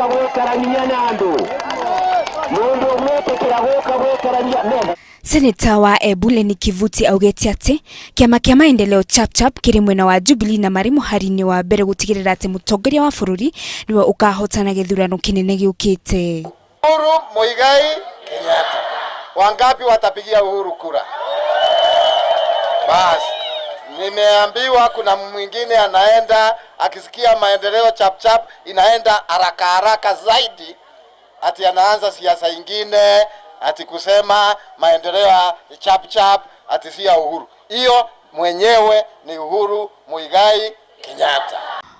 Guka gwikarania na andu mundu umwitikira guka gwikarania ne. Seneta wa Embu Lenny Kivuti augĩte atĩ kĩama kĩa Maendeleo Chapchap kĩrĩ mwena wa Jubilee na marĩ mũhari-inĩ wa mbere gũtigĩrĩra atĩ mũtongoria wa bũrũri nĩwe ũkahotana gĩthurano kĩnene gĩũkĩte. Uhuru Muigai Kenyatta. Wangapi watapigia Uhuru kura? Basi nimeambiwa kuna mwingine anaenda akisikia Maendeleo Chapchap inaenda haraka haraka zaidi, ati anaanza siasa ingine, ati kusema Maendeleo ya Chapchap ati si ya Uhuru. Hiyo mwenyewe ni Uhuru Muigai Kenyatta.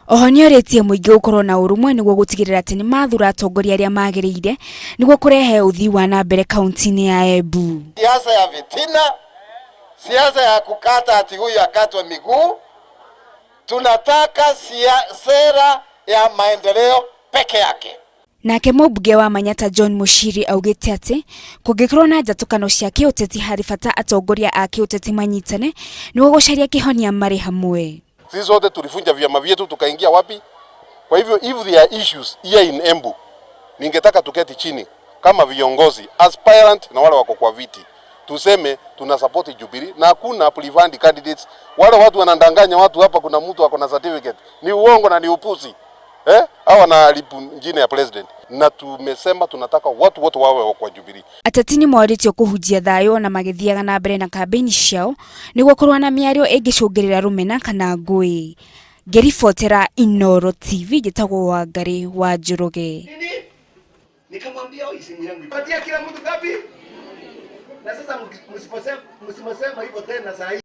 Oho nĩorĩtie mũingĩ gũkorwo na ũrũmwe nĩguo gũtigĩrĩra atĩ nĩmathura atongoria arĩa magĩrĩire nĩguo kũrehe ũthii wa na mbere kaunti-inĩ ya Embu. Siasa ya vitina, siasa ya kukata ati huyu akatwe miguu. Tunataka sera ya maendeleo peke yake. Nake mũmbunge wa Manyata John Muchiri augĩte atĩ kũngĩkorwo na njatũkano cia kĩũteti harĩ bata atongoria a kĩũteti manyitane nĩguo gũcaria kĩhonia marĩ hamwe. Sisi sote tulivunja vyama vyetu tukaingia wapi? Kwa hivyo if there are issues here in Embu, ningetaka tuketi chini kama viongozi aspirant na wale wako kwa viti, tuseme tuna support Jubilee na hakuna preferred candidates. Wale watu wanadanganya watu hapa, kuna mtu ako na certificate, ni uongo na ni upuzi eh? Hawa wanaharibu jina ya president, na tumesema tunataka watu wote wawe kwa Jubilee. Ateti nĩ morĩtio kũhunjia thayũ na magĩthiaga na mbere na kambĩini ciao nĩguo kũrũa na mĩario ĩngĩcũngĩrĩra rũmena kana ngũĩ. Ngĩribotera Inooro TV, njĩtagwo Wangarĩ wa Njoroge. Nikamwambia hii simu yangu. Patia kila mtu ngapi? Na sasa msiposema hivyo tena saa hii.